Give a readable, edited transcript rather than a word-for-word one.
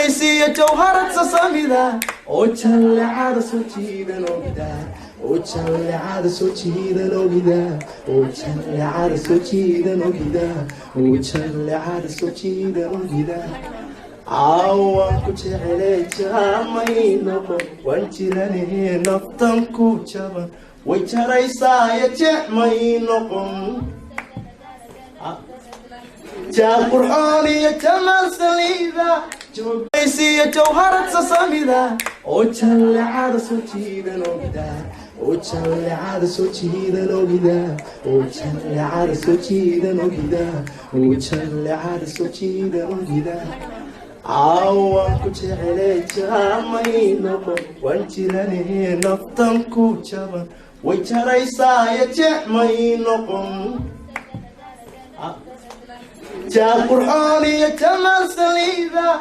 Siyo jawharad sasamida oo jallecada soo jiidan ogida, oo jallecada soo jiidan ogida, oo jallecada soo jiidan ogida, oo jallecada soo jiidan ogida. Caawaan ku jecele jaamay noqon, waan jirane naftan ku jaban way jaraysaayo, jecmay noqon. Jaal qurxoon iyo jamaal saliida joogaysiyo jawharad sasamida oo jallecada soo jiidan ogida, oo jallecada soo jiidan ogida, oo jallecada soo jiidan ogida, oo jallecada soo jiidan ogida. Caawaan ku jecele jaamay noqon, waan jirane naftan ku jaban way jaraysaayo, jecmay noqon. Jaal qurxoon iyo jamaal saliida.